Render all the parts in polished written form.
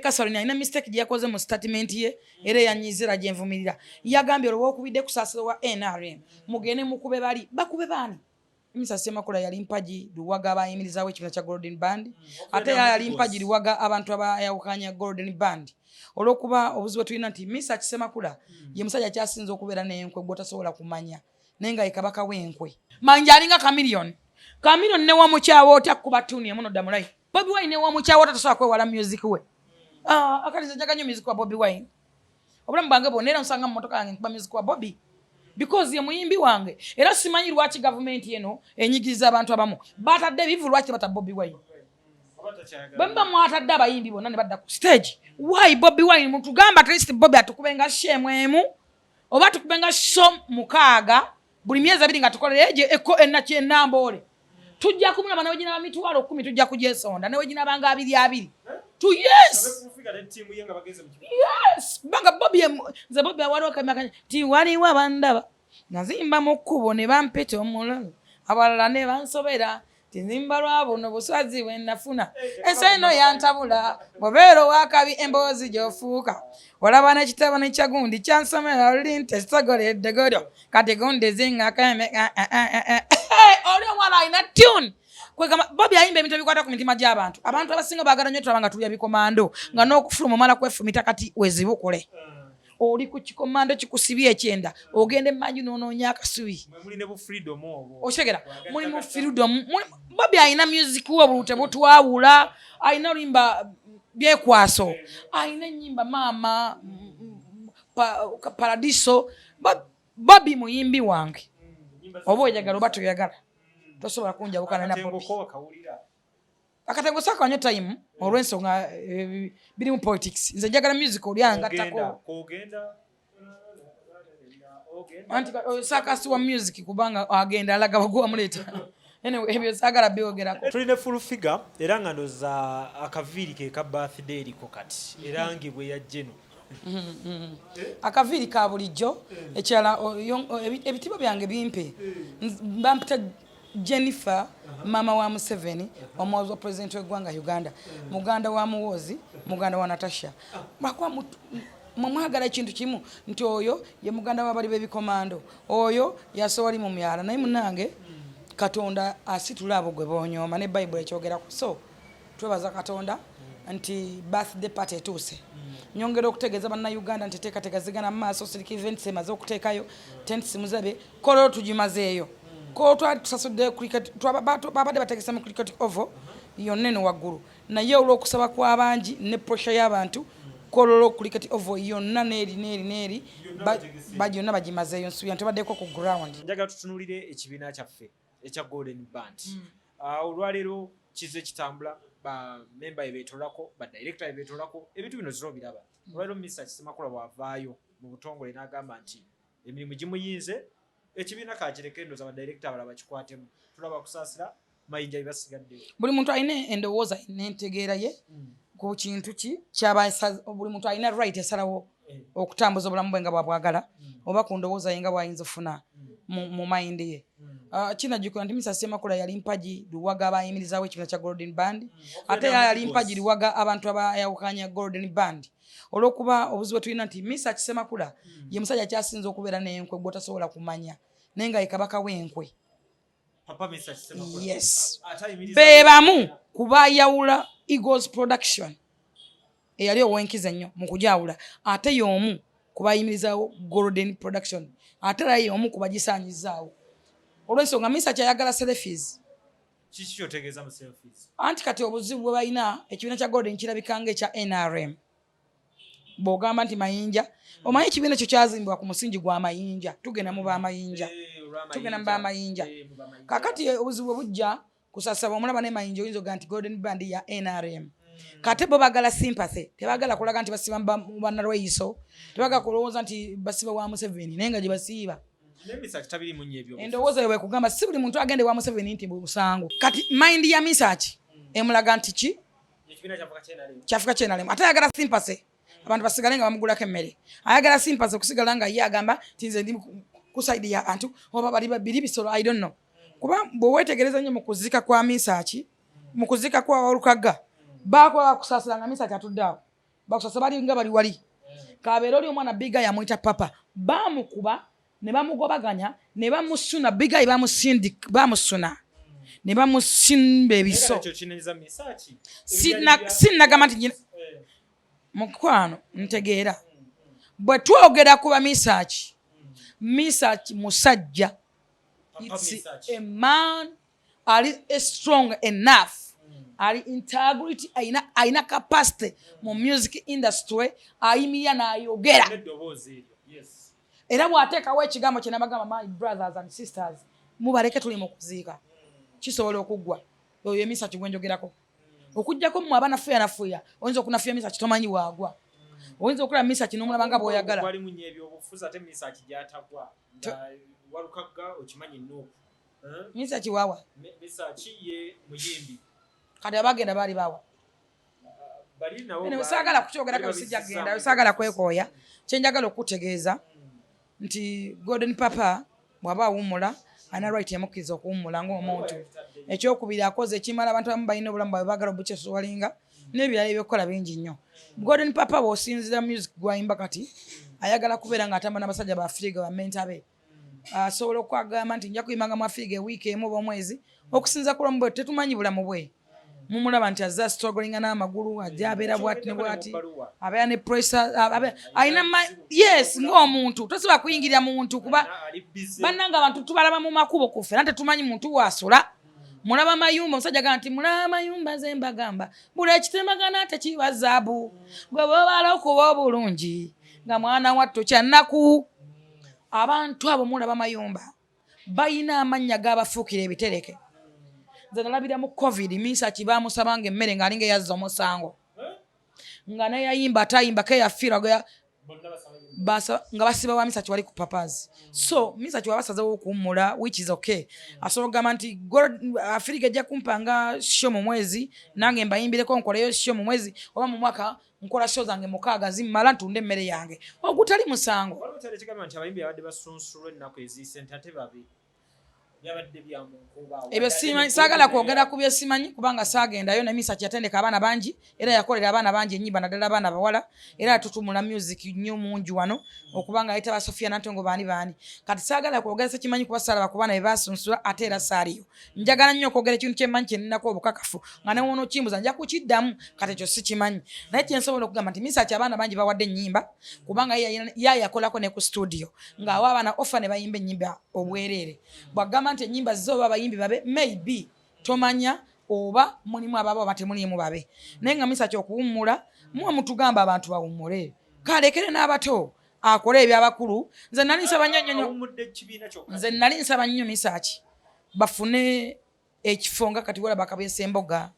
Catherine alina mistake gye yakoze mu statement ye era eyanyizira gye nvumirira. Yagambye olwokubidde kusaasira wa NRM, mugende mukube bali bakube baani. Musa Ssemakula yali mpagi luwaga abayimirizaawo ekibiina kya Golden Band, ate era yali mpagi luwaga abantu abayawukanya Golden Band, olw'okuba obuzibu bwe tulina nti Misa Kisemakula ye musajja akyasinze okubeera n'enkwe gw'otasobola kumanya, naye nga ye kabaka w'enkwe. Manja alinga Chameleone. Chameleone ne wamukyawa otya kuba tuni emu nodda mulayi. Bobi Wine ne wamukyawa otya tosobola kwewala music we. Ah, akati nze njagala nnyo music wa Bobi Wine. Obulamu bwange bwonna era nsanga mu mmotoka yange nkuba music wa Bobi, because ye muyimbi wange. Era simanyi lwaki gavumenti eno enyigiriza abantu abamu. Batadde ebivu, lwaki tebata Bobi Wine? Bwe muba mwatadde abayimbi bonna ne badda ku stage, why Bobi Wine? Mutugamba at least Bobi atukubenga show emu oba tukubenga show 6 buli myezi 2 nga tukolera egyo eko enaki enamboole. Tujja kumulaba nawe ginaba 100,000, tujja kugyesonda nawe ginabanga abiri abiri tu. Yes, kubanga Bobi, nze Bobi waliwo kamakanya ti waliwo abandaba nga nzimba mu kkubo ne bampita omulalo, abalala ne bansobera tizimba lwa buno buswazi bwe nafuna. Ensi eno yantabula, bw'obeera owakabi emboozi gy'ofuuka. Olaba n'ekitabo nekya gundi kyansomera luli nti ekisogola eddogolyo kati gundi zingakeme. Oli omwana alina tune. Kwegamba Bobi ayimba ebintu ebikwata ku mitima gy'abantu. Abantu abasinga baagala nnyo tulaba nga tulya bikomando, nga n'okufuluma omala kwefumita kati wezibukule oli ku kikomando kikusibye ekyenda, ogenda emanju n'onoonya akasubi. Okitegera? Muli mu freedom. Bobi alina music we, obulu tebutwawula. Alina oluyimba byekwaso, alina ennyimba maama paradiso. Bobi muyimbi wange, oba oyagala oba toyagala, tosobola kunjawukana na Bobi. Akatengo saakawanyo time olw'ensonga birimu politics. Nze njagala music oli angattako. Anti saakasi wa music, kubanga agenda alaga baguwa muleeta. Anyway, ebyo saagala byogerako. Tulina Full Figure, era nga ndoza akaviiri ke ka birthday eriko kati era nge bwe yajja eno. Akaviiri ka bulijjo. Ekirala, ebitiibwa byange bimpe. Bampita Jennifer, maama wa Museveni, omuwazi wa pulezidenti w'eggwanga Uganda, muganda wa Muwoozi, muganda wa Natasha. Lwakuba mwe mwagala ekintu kimu nti oyo ye muganda w'abali b'ebikomando, oyo yasowali mu myala. Naye munange, Katonda asitula abo gwe bonyooma, ne Bayibuli ekyogerako. So twebaza Katonda nti birthday party etuuse. Nyongera okutegeeza Bannayuganda nti teekateeka zigana mu maaso. Silk Events emaze okuteekayo tents muzabe. Kololo tugimazeeyo. Ko twali tusasudde cricket, babadde bategese mu Cricket Oval yonna eno waggulu, naye olw'okusaba kw'abangi ne pressure y'abantu, Kololo Cricket Oval yonna neeri neeri neeri yonna bagimazeeyo. Nsuubira nti baddeko ku ground. Njagala tutunulire ekibiina kyaffe ekya Golden Band. Olwaleero kize kitambula, bamemba beetolako, badirekita beetolako, ebintu bino zira obiraba. Olwaleero Mr Kisemakula bwavaayo mu butongole n'agamba nti emirimu gimuyinze, ekibiina kakireke, ndooza badirekita abalala bakikwatemu. Tulaba Kusaasira, Mayinja bebasigaddeyo. Buli muntu alina endowooza n'entegeera ye ku kintu ki kyaba. Buli muntu alina right esalawo okutambuza obulamu bwe nga bwabwagala oba ku ndowooza ye nga bwayinza okufuna mu mind ye. Kinajjukira nti Mr Ssemakula yali mpagi luwaga abayimirizaawo ekibiina kya Golden Band, ate era yali mpagi luwaga abantu abayawukanya Golden Band, olw'okuba obuzibu bwe tulina nti Mr Kisemakula ye musajja akyasinze okubeera n'enkwe gw'otasobola kumanya, naye nga ye kabaka w'enkwe. Papa Mr Kisemakula. Yes. Ate ayimiriza Be bamu ku bayawula Eagles Production eyali ow'enkizo ennyo mu kujawula, ate y'omu ku bayimirizaawo Golden Production, ate era y'omu ku bagisaanyizaawo olw'ensonga Misa kyayagala selfies. Kiki kyotegeeza mu selfies? Anti kati obuzibu bwe balina, ekibiina kya Golden kirabika nga ekya NRM. Bw'ogamba nti Mayinja, omanyi ekibiina ekyo kyazimbibwa ku musingi gwa Mayinja, tugenda mu bamayinja. Tugenda mu bamayinja. Kakati obuzibu bwe bujja kusasaba omulaba ne Mayinja, oyinza ogaa nti Golden Band ya NRM. Kate bo bagala sympathy, tebagala kulaga nti basiba mu bannalweyiso, tebagala kulowooza nti basiba wa Museveni, naye nga gye basiiba. Tabirimu nnyo ebyo. Endowooza yo bwekugamba si buli muntu agenda ewa Museveni nti musango. Kati mind ya Misaki emulaga nti ki ekibiina kyafuka kyenalemu. Kyafuka kyenalemu. Ate ayagala sympathy, abantu basigale nga bamugulako emmere. Ayagala sympathy okusigala nga ye agamba nti nze ndi ku side ya bantu oba bali babiri bisolo. I don't know, kuba bwe weetegereza nnyo mu kuziika kwa Misaki, mu kuziika kwa Walukaga, baakuba bakusaasira nga Misaki atudde awo. Bakusasa balinga bali wali kabeera oli omwana Big Eye amuyita papa, bamukuba ne bamugobaganya ne bamusuna. Big Eye bamusuna ne bamusimba ebiso. Ekyo kinenza Misaki. Sinnagamba nti mukwano, ntegeera bwe twogera kuba Misaki. Misaki musajja. Papa. It's Misaki. a man ali strong enough, ali integrity, alina capacity mu music industry, ayimirira n'ayogera. N'eddoboozi eryo, yes. Era bw'ateekawo ekigambo kye nabagamba, my brothers and sisters, mubaleke, tuli mu kuziika, kisobola okuggwa. Oyo Emisaki gwenjogerako, okugjako mmwe abanafuya nafuya, oyinza okunafuya Misaki, tomanyi waagwa. Oyinza okulaba Misaki n'omulaba nga bw'oyagala. Gwalimu nnyo ebyobufuzi, ate Misaki gyatagwa nga Walukagga okimanyi nuuku. Misaki waawa? Misaki ye muyimbi. Kati abagenda baali baawa? Bali nabo. Anyway, saagala kukyogerako, sijja kugenda, saagala kwekooya. Kyenjagala okutegeeza nti Golden Papa bw'aba awummula, alina right emukkiriza okuwummula ng'omuntu. Ekyokubiri, akoze ekimala. Abantu abamu balina obulamu bwabwe baagala obukyesuwalinga n'ebirala ebyokukola bingi nnyo. Golden Papa bw'osinziira music gwayimba kati, ayagala kubeera ng'atamba n'abasajja ba Africa, bamenta be. Asobola okwagamba nti nja kuyimbanga mu Africa ewiiki emu oba omwezi, okusinza ku bulamu bwe. Tetumanyi bulamu bwe, mumulaba nti azza strugglinga n'amagulu, ajja abeera bwati ne bwati, abeera ne pressure, alina yes, ng'omuntu tosobola kuyingirira muntu kuba Ali busy. Bannanga, abantu tubalaba mu makubo kuffe era tetumanyi muntu waasula. Mulaba mayumba, omusajja gamba nti mulaba mayumba, ze mbagamba buli ekitemagana tekiba zaabu, gwe bwobala okuba obulungi nga mwana wattu kyannaku. Abantu abo mulaba mayumba, balina amannya g'abafuukira ebitereke. Nze nalabira mu COVID, Misaki bamusabanga emmere ng'alinga eyazza omusango, nga neyayimba atayimba keyafiirwa Bonna basaba. Nga basiba wa Misaki wali ku papas. So Misaki wabasazewo okuwummula, which is okay. Asobola okugamba nti Afirika ejja kumpanga show mu mwezi, nange mbayimbireko, nkoleyo show mu mwezi oba mu mwaka, nkola show zange 6 zimmala, ntunde emmere yange, ogutali musango. Waliwo kyali kigamba nti abayimbi abadde basunsulwa ennaku eziise nti ate babi byabadde bya mu nkuba. Ebyo simanyi, saagala kwogera ku byesimanyi kubanga saagendayo. Ne Misaki yatendeka abaana bangi era yakolera abaana bangi ennyimba, naddala abaana bawala, era yatutumula music nnyo mungi wano okubanga ayita ba Sofia Nantongo, baani baani. Kati saagala kwogera sekimanyi kuba saalaba ku baana be basunsula, ate era saaliyo. Njagala nnyo okwogera ekintu kyemmanyi, kyeninako obukakafu, nga newoona okimbuza nja kukiddamu. Kati ekyo sikimanyi, naye kyensobola okugamba nti Misaki abaana bangi bawadde ennyimba kubanga ye yakolako ne ku studio ng'awa abaana offer ne bayimba ennyimba obwereere. Bwagamba nti ennyimba zo oba abayimbi babe, maybe tomanya oba mulimu ababe oba temulimu babe, naye nga Misaki okuwummula, muwe mutugamba abantu bawummule, kalekere n'abato akole ebyabakulu. Nze nali nsaba nnyo nnyo nnyo. Awummudde ekibiina kyokka. Nze nali nsaba nnyo Misaki bafune ekifo nga kati walaba Kabeesa Emboga,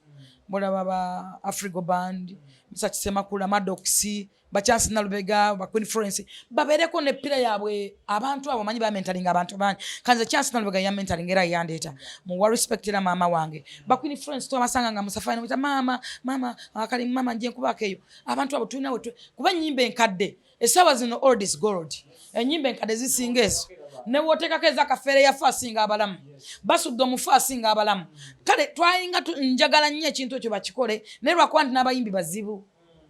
mulaba ba Afrigo Band, Misaki Semakula, Madox, Bachansi Nalubega, ba Queen Florence, babeereko nepira yaabwe. Abantu abo manyi bamentalinga abantu bangi. Kanze Chance Nalubega yamentalinga era yandeeta muwa respect, era maama wange. Ba Queen Florence twabasanga nga musafari nomuyita maama, maama akali, maama nje nkubaako eyo. Abantu abo tulina we kuba ennyimba enkadde essaawa zino, old is gold. Ennyimba enkadde zisinga ezo newoteekako ezakafeere yafe asinga abalamu basudde omufu asinga abalamu. Kale twalinga njagala nnyo ekintu ekyo bakikole, naye lwakuba nti n'abayimbi bazibu.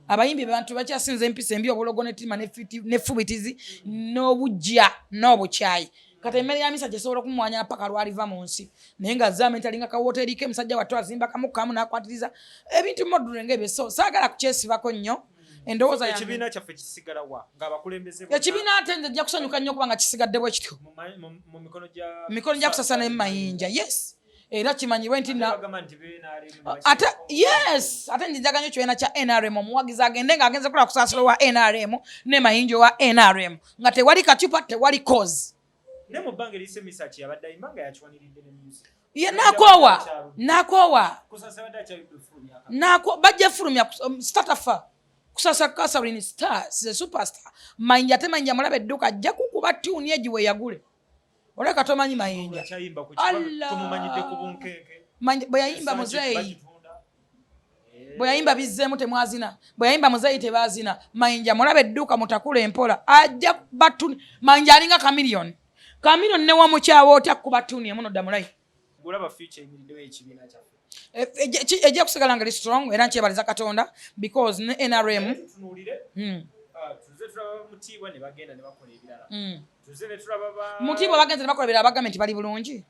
Abayimbi bantu bakyasinza empisa embi, obulogo netima nefubitizi n'obujja n'obukyayi. Kati emmere ya Misa gyesobola okumwanya paka lwaliva mu nsi, naye nga zamenti alinga kawoteeriko emusajja wattu azimba kamu kamu n'akwatiriza ebintu module ngaebyo. So saagala kukyesibako nnyo endowooza yange. Ekibiina kyaffe kisigala wa ng'abakulembeze bonna? Ekibiina ate nze nja kusanyuka nnyo kubanga kisigadde bwe kityo. Mu mikono gya mikono gya Kusasa ne Mayinja, yes. Era kimanyibwe nti Ate bagamba nti BNRM ne ate yes, ate njagala nnyo kibiina kya NRM. Omuwagizi agende ng'agenze kulaba Kusaasira wa NRM ne Mayinja wa NRM, nga tewali kacupa, tewali cause. Ne mu bbanga eriyise Misaki yabadde ayimba nga yakiwaniridde ne music. Ye nakoowa, nakoowa. Kusasa yabadde akyalidde ofulumya Nako bajja fulumya statafa Kusasa Catherine star the superstar Mayinja. Ate Mayinja mulaba edduka, ajja kukuba tuni egi weyagule oleka tomanyi Mayinja. Akyayimba ku Allah. Tumumanyidde ku bunkenke. Mayinja bwe yayimba Esangi muzeeyi bagitunda. Bwe yayimba bizzeemu temwazina, bwe yayimba muzeeyi tebazina. Mayinja mulaba edduuka, mutakula empola, ajja batuni. Mayinja alinga kamiliyoni, kamiliyoni newamukyawa otya kuba tuni emu nodda mulayi. Gulaba future eyimiriddewo ekibiina kyaffe. Ejja kusigala nga eri strong, era nkyebaliza Katonda because ne NRM. Tutunuulire, tuze tulaba Mutiibwa ne bagenda ne bakola ebirala. Tuze ne tulaba ba Mutiibwa bagenze ne bakola ebirala, bagambe nti bali bulungi.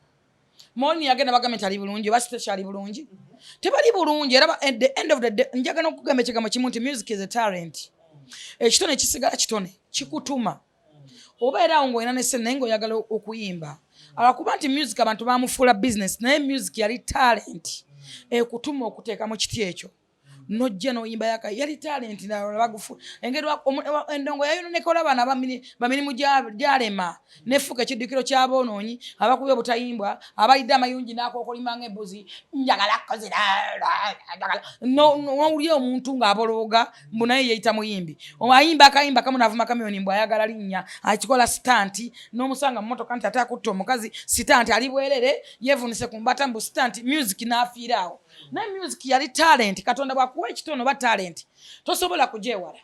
Moni yagenda, bagambe nti ali bulungi, oba sitekyali bulungi, tebali bulungi. Era at the end of the day, njagala okugamba ekigambo kimu nti music is a talent. Ekitone kisigala kitone, kikutuma oba era awo ng'olina ne ssente naye ng'oyagala okuyimba, alwakuba nti music abantu bamufuula business, naye music yali talent ekutuma okuteeka mu kiti ekyo nojja n'oyimba. Yaka yali talent, bagufu engeri endongo yayononeka. Olaba bamirimu gyalema nefuuka ekiddukiro ky'aboonoonyi, abakubi obutayimbwa, abalidde amayungi n'akookolima ng'embuzi, njagala kozira nowulya omuntu ng'abolooga mbu naye yeeyita muyimbi. Ayimba akayimba kamu n'avuma kamiyoni mbu ayagala linnya, akikola stunt, n'omusanga mu motoka nti ate akutta omukazi stunt, ali bwerere yeevunise ku mbata mbu stunt music, n'afiira awo. Naye music yali talent. Katonda bwakuwa ekitono oba talent, tosobola kugyewala.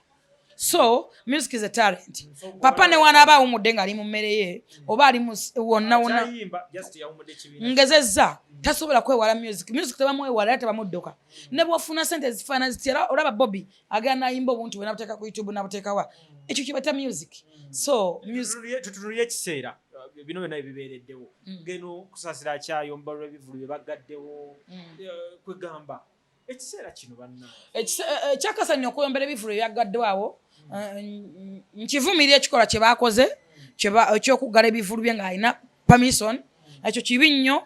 So music is a talent. Papa ne wanaaba awumudde ng'ali mu mmere ye oba ali wonna wonna, Akyayimba, just yawumudde ekibiina. Ngezezza, tasobola kwewala music. Music tebamwewala era tebamudduka, ne bwofuna sente ezifaana ziti. Era olaba Bobi agenda nayimba obuntu bwe nabuteeka ku YouTube, nabuteekawa, ekyo kibeta music. So music Tutunulire ekiseera bino byonna ebibeereddewo, ngeno Kusaasira akyayomba olw'ebivulu bye bagaddewo. Kwegamba ekiseera kino banna Ekyakasanya okuyombera ebivulu ebyagaddewo awo, nkivumirira ekikolwa kye bakoze ekyokuggala ebivulu bye ng'alina permission. Ekyo kibi nnyo.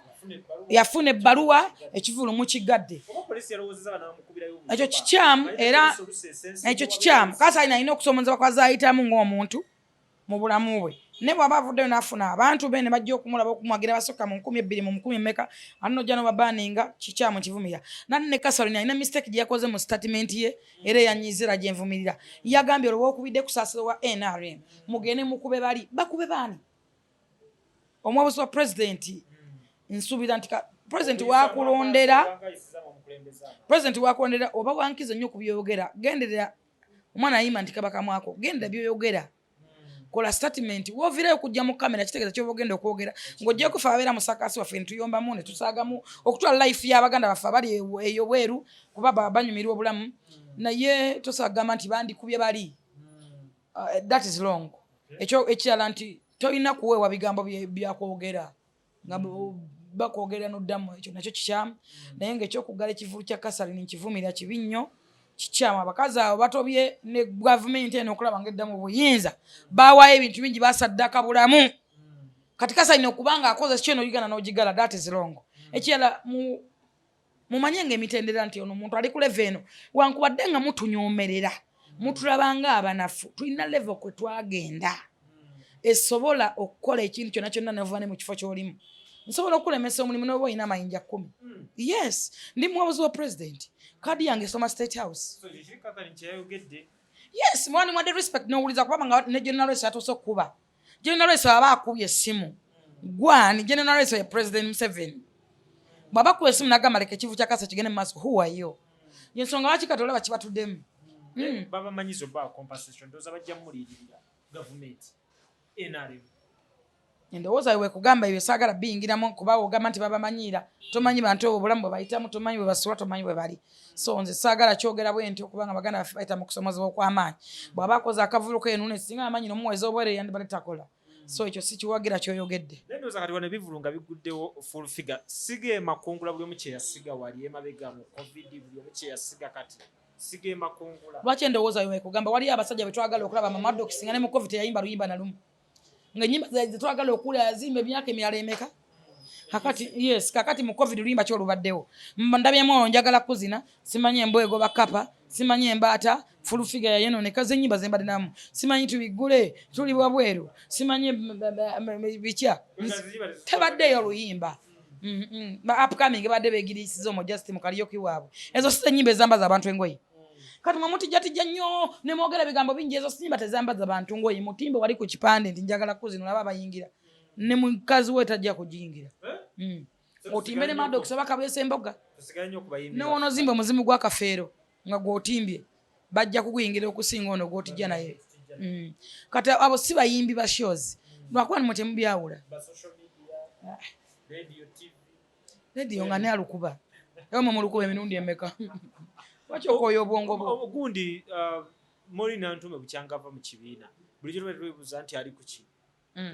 Yafuna ebbaluwa, ekivulu mukigadde. Oba poliisi yalowoozeza banamukubirayo. Ekyo kikyamu, era ekyo kikyamu. Kasalina alina okusomozebwa kwazayitamu ng'omuntu mu bulamu bwe, ne bw'aba avuddeyo n'afuna abantu be ne bajja okumulaba, okumwagira, basukka mu 2000, mu nkumi mmeka, ate nojja nobabaninga, kikyamu, nkivumirira. Nate ne Kasalina alina mistake gye yakoze mu statement ye, era eyanyiizira, gye nvumirira. Yagambye olwokubidde Kusaasira wa NRM, mugende mukube bali. Bakube baani? Omuwabuzi wa pulezidenti, nsuubira nti pulezidenti wakulondera, pulezidenti wakulondera oba wankizo nnyo kubyogera. Genderera, omwana ayimba nti kaba kamwako. Gendera byoyogera, kola statement woviirayo okujja mu kamera, kitegeeza kyoba ogenda okwogera ng'ogyeko fe ababeera musakasi waffe netuyombamu netusaagamu okutwala life y'abaganda baffe abali eyo bweru, kuba banyumirwa obulamu, naye tosobola kugamba nti bandikubye bali. That is wrong. Ekyo ekirala nti tolina kuweebwa bigambo byakwogera nga bakwogera noddamu, ekyo nakyo kikyamu. Naye ngaekyokuggala ekivulu kya Kasalini nkivumirira, kibi nnyo, kikyamu. Abakazi abo batobye ne gavumenti eno okulaba nga eddamu buyinza, bawaayo ebintu bingi, basaddaka bulamu. Kati Kasalini okubanga akoze kyeno Uganda n'ogigala, that is wrong. Ekirala, mumanye nga emitendera nti ono omuntu ali ku level eno, wankubadde nga mutunyoomerera, mutulaba nga abanafu, tulina level kwe twagenda esobola okukola ekintu kyonna kyonna nova ne mu kifo ky'olimu. Nsobola okulemesa omulimu noba olina amayinja 10. Yes, ndi muwabuzi wa president, kadi yange esoma State House. Yes, mwani mwadde respect nowuliza kubanga nga ne General Lwesa yatuuse okukuba. General Lwesa aba akubye essimu gwani? General Lwesa ya President Museveni bw'aba akuba essimu nagamba leka ekivu kya Kasa kigende mu maaso, who are you? Yensonga lwaki kati olaba kibatuddemu. Babamanyiza oba compensation, ndowooza bajja mumuliirira gavumenti NRM. Endowooza yo wekugamba ebyo saagala biyingiramu, kuba ogamba nti babamanyiira, tomanyi bantu obwo obulamu bwe bayitamu, tomanyi bwe basula, tomanyi bwe bali. So nze saagala kyogera bwe ntyo, kubanga baganda baffe bayita mu kusomozebwa okw'amaanyi. Bw'aba akoze akavulu ke enune, singa amanyi nomuweza obwerere yandibadde takola. So ekyo sikiwagira kyoyogedde. Naye ndowooza kati wano ebivulu nga biguddewo, full figure siga emakungula buli omu kyeyasiga wali emabega mu COVID, buli omu kyeyasiga kati siga emakungula. Lwaki endowooza yo wekugamba? Waliyo abasajja betwagala okulaba, Mamadox, nga ne mu COVID teyayimba luyimba na lumu, ng'ennyimba zetwagala okuwulira yazimba emyaka emirala emeka. Kakati yes, kakati mu COVID luyimba ki olubaddewo? Ndabyemu olwo njagala kuzina, simanyi embwa egoba kapa, simanyi embaata, full figure yayenoneka zenyimba zembadde namu, simanyi tubigule tuli wabweru, simanyi bitya, tebaddeeyo oluyimba. Ba upcoming badde begirisiza omwo just mu karaoke waabwe. Ezo si zenyimba ezambaza abantu engoye. Kati mwe mutijjatijja nnyo ne mwogera ebigambo bingi, ezo sinyimba tezambaza bantu ngoye. Mutimbe wali ku kipande nti njagala kuzina, olaba abayingira ne mukazi we tajja kugiyingira. Otimbe ne Maddox oba Kabeesa emboga, Tusigale nnyo okubayimbi. Newonozimba omuzimu gwa Kafeero nga gwotimbye, bajja kuguyingira okusinga ono gwotijja naye. Kati abo si bayimbi ba shows, lwakuba nimwe temubyawula. Ba social media, radio, TV. Radio nga ne alukuba. Ewe mulukuba emirundi emeka? Lwaki okooya obwongo bwo? Gundi Maureen Nantume bukyangava mu kibiina, bulijjo tuba twebuuza nti ali ku ki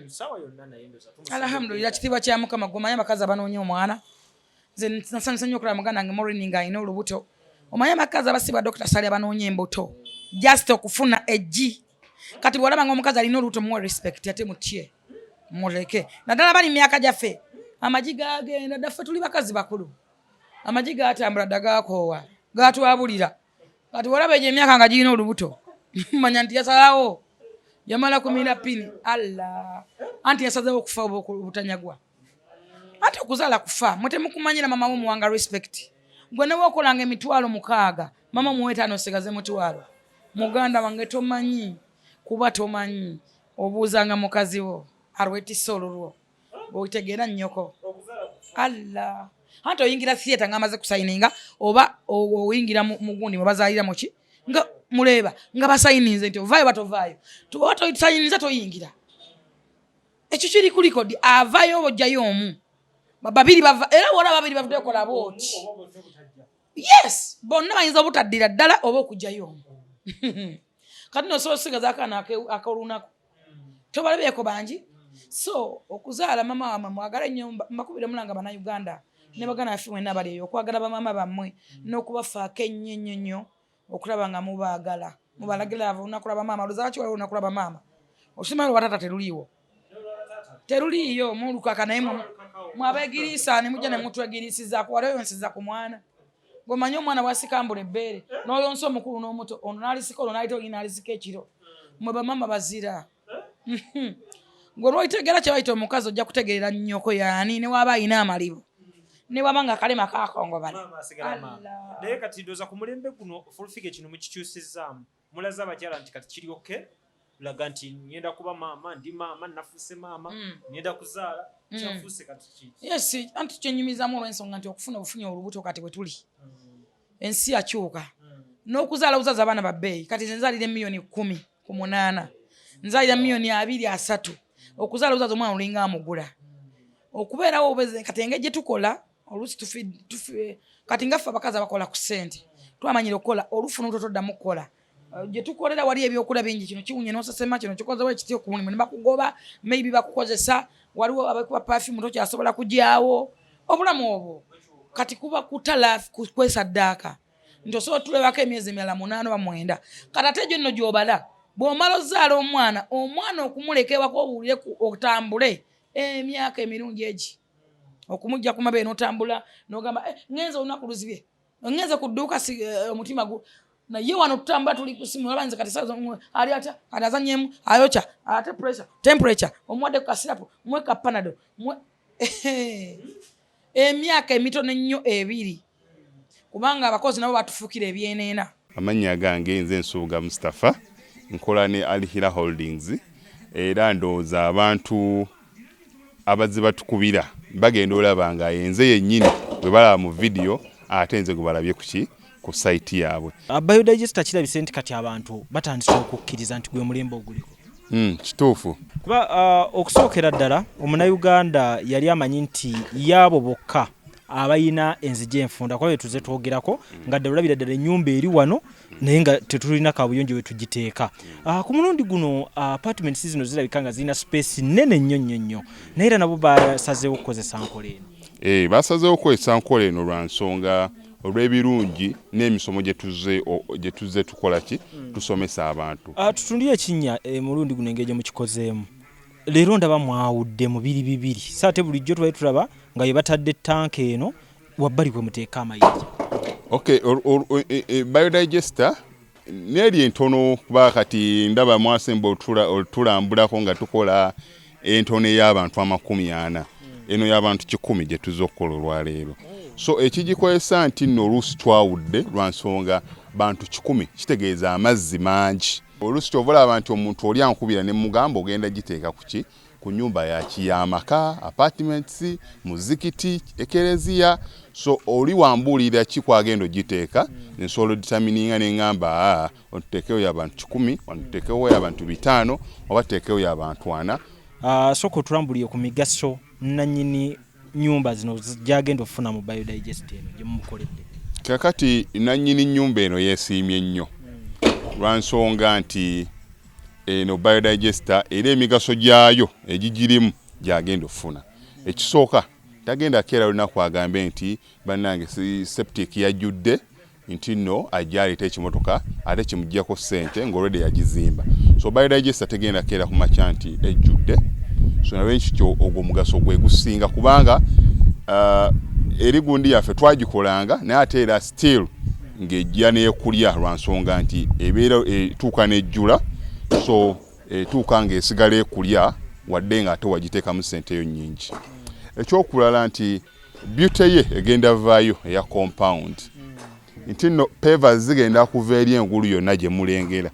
ssaawa yonna, naye ndoza Alhamdulillah, kitiibwa kya Mukama. Gwe abakazi abanoonya omwana, nze nasanyusa nnyo okulaba muganda wange Maureen ng'alina olubuto. Omanyi abakazi abasibwa Dr. Sali abanoonya embuto just okufuna eggi. Kati bw'olaba nga omukazi alina olubuto, muwe respect ate mutye, muleke, naddala bali myaka gyaffe. Amagi gagenda dda, ffe tuli bakazi bakulu, amagi gatambula dda, gakoowa, gatwabulira. Kati bw'olaba egyo emyaka nga girina olubuto, manya nti yasalawo, yamala kumira pini. Allah, anti yasazewo okufa oba obutanyagwa. Ate okuzaala kufa, mwe temukumanyira. Mama wo muwanga respect. Gwe newokolanga 60,000, mama muwe 5, osigaze 1,000. Muganda wange, tomanyi kuba tomanyi, obuuzanga mukazi wo alwetisa olulwo bw'otegeera nnyoko. Allah, anti oyingira theatre ng'amaze kusayininga, oba oyingira mu gundi mwe bazaalira muki, nga muleeba nga basayininze nti ovaayo batovaayo, oba tosayiniza toyingira. Ekyo kiri ku record. Avaayo oba ojjayo omu, babiri bava, era wona babiri bavuddeyo kola booti. Yes, bonna bayinza obutaddira ddala oba okugjayo omu. Kati nosobola osigaza akaana ak'olunaku, tobalabyeko bangi. So okuzaala, mama wamwe mwagale nnyo. Mbakubire mulanga Bannayuganda ne baganda baffe mwenna abali eyo, okwagala bamaama bammwe n'okubafaako ennyo ennyo nnyo, okulaba nga mubaagala, mubalagira abo olunaku lwa bamaama. Olowooza lwaki waliwo olunaku lwa bamaama? Okimanyi olwa taata teruliiwo, teruliiyo mulukaka. Naye mwabegiriisa ne mujja ne mutwegiriisizaako. Wali oyonseza ku mwana ng'omanyi omwana bwasikambula ebbeere n'oyonsa omukulu n'omuto, ono n'alisika, ono n'alita, oli n'alisika ekiro. Mwe bamaama bazira. Gwe lwolitegeera kye bayita omukazi, ojja kutegeerera nnyoko yaani, ne waaba ayina amalibu, ne waba nga akalema kakongobala. Maama asigala maama. Naye kati ndowooza ku mulembe guno Full Figure kino mukikyusizaamu, mulaze abakyala nti kati kiri okay, laga nti ngenda kuba maama, ndi maama, nafuuse maama, ngenda kuzaala, kyafuuse kati ki. Yes, anti kyenyumizamu olw'ensonga nti okufuna obufunyi olubuto, kati bwe tuli ensi yakyuka n'okuzaala buzaza abaana babbeeyi. Kati nze nzaalira 18 million, nzaalira 20 million, 30. Okuzaala buzaza omwana olinga amugula okubeerawo obeze. Kati engeri gye tukola oluusi kati nga ffe abakazi abakola ku ssente, twamanyire okukola, olufuna oluto toddamu kukola. Gye tukolera wali ebyokulya bingi, kino kiwunye n'osesema, kino kikozewo ekiti okumulimu ne bakugoba, maybe bakukozesa, waliwo abakuba perfume tokyasobola kugyawo. Obulamu obwo kati kuba kutala kwesaddaaka nti osobola otulebako emyezi emirala 8 oba 9. Kati ate egyo nno gy'obala bw'omala ozaala omwana, omwana okumuleka ewaka obuwulire otambule emyaka emirungi egi okumujja ku mabeere n'otambula n'ogamba, "Eh, ngenze olunaku luzibye, ngenze ku dduuka," si omutima gu naye wano tutambula tuli ku simu. Olaba nze kati saa ali atya, kati azanyemu ayokya ate pressure, temperature, omuwadde ku kasirapu, muwe ka Panado, muwe emyaka emitono ennyo 2, kubanga abakozi nabo batufuukira ebyeneena. Amannya gange nze Nsubuga Mustapha, nkola ne Alhira Holdings, era ndowooza abantu abazze batukubira bagenda olaba nga yenze yennyini bwe balaba mu vidiyo, ate nze gwe balabye kuki ku site yaabwe. Biodigester kirabise nti kati abantu batandise okukkiriza nti gwe mulembe oguliko. Kituufu. Kuba okusookera ddala omunnayuganda yali amanyi nti yaabo bokka abayina enzija enfunda, kuba betuze twogerako nga ddala olabira ddala ennyumba eri wano, naye nga tetulina kabuyonjo we tugiteeka. Ku mulundi guno apartments zino zirabika nga zirina space nnene nnyo nnyo nnyo, naye era nabo basazeewo okukozesa nkola eno. Basazeewo okukozesa nkola eno lwa nsonga olw'ebirungi n'emisomo gye tuzze tukola ki tusomesa abantu. Tutundire ekinnya mulundi guno engeri gye mukikozeemu. Leero ndaba mwawudde mu biri bibiri, so ate bulijjo tubadde tulaba nga ye batadde tanka eno wabbali kwe muteeka amayinja. Okay, biodigester neeri entono, kuba kati ndaba mwasemba otulambulako nga tukola entono ey'abantu 40, eno y'abantu 100 gye tuzza okukola olwaleero. So ekigikozesa nti nno oluusi twawudde lwa nsonga bantu 100 kitegeeza amazzi mangi. Oluusi kyova olaba nti omuntu oli ankubira ne mugamba ogenda giteeka ku ki, ku nyumba yaki y'amaka, apartments, muzikiti, ekereziya. So oli wambuulira ki kwagenda ogiteeka, nsobola odetermininga neŋŋamba, aa otuteekewo y'abantu 100, wano tuteekewo y'abantu 500, oba tuteekewo y'abantu 40. Sooka otulambulire ku migaso nannyini Nyumba zino gyagenda okufuna mu biodigest eno gye mumukoledde? Kakati nannyini nnyumba eno yeesiimye nnyo lwa nsonga nti eno biodigester era emigaso gyayo egigirimu gyagenda okufuna. Ekisooka, tagenda keera lunaku agambe nti bannange septic yajjudde, nti nno ajja aleeta ekimotoka ate kimugyako ssente ng'olwedde yagizimba. So biodigester tegenda keera ku makya nti ejjudde. So nalwekityo ogwo omugaso gwe gusinga, kubanga eri gundi yaffe twagikolanga naye ate era still ng'ejja n'ekulya lwa nsonga nti ebeera etuuka n'ejjula. So etuuka ng'esigala ekulya wadde nga ate wagiteekamu ssente yo nnyingi. Ekyokulala nti beauty ye egenda vaayo eya compound, nti nno pavers zigenda kuva eri engulu yonna gye mulengera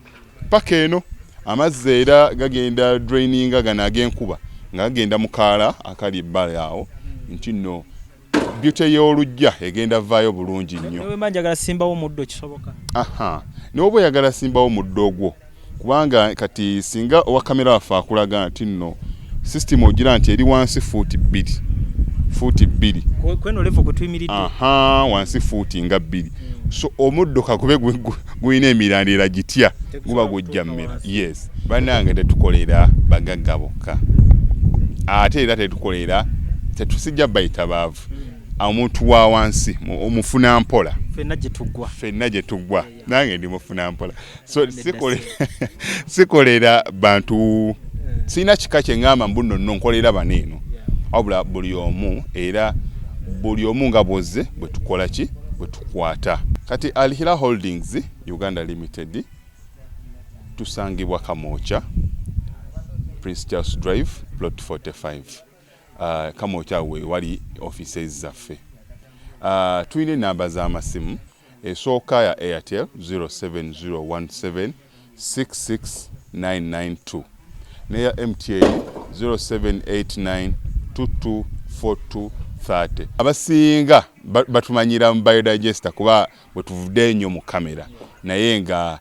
paka eno. Amazzi era gagenda draininga gano ag'enkuba nga gagenda mu kaala akali ebbali awo, nti nno beauty y'oluggya egenda vaayo bulungi nnyo. Newemba njagala simbawo omuddo, kisoboka? Aha, n'oba oyagala simbawo muddo ogwo, kubanga kati singa owa kamera waffe akulaga nti nno system ogira nti eri wansi fuuti 2, fuuti 2. Kweno level kwe tuyimiridde? Aha, wansi fuuti nga 2. So omuddo kakube gulina emirandira gitya, guba gujja mmera. Yes, bannange, tetukolera bagagga bokka, ate era tetukolera, tetusijja bayita baavu. Omuntu wa wansi omufuna mpola. Ffenna gye tuggwa. Ffenna gye tuggwa. Nange ndi mufuna mpola. So sikolera bantu, sirina kika kye ŋŋamba mbu nno nno nkolera bano eno, wabula buli omu, era buli omu nga bwozze bwe tukola ki, bwe tukwata. Kati Al Hilal Holdings Uganda Limited tusangibwa Kamwokya, Prince Charles Drive, plot 45. Kamwokya we wali offices zaffe. Tulina enamba z'amasimu. Esooka ya Airtel, 07017 66992, neya MTN 0789 224230. Abasinga batumanyira mu biodigester kuba bwe tuvudde ennyo mu kamera, naye nga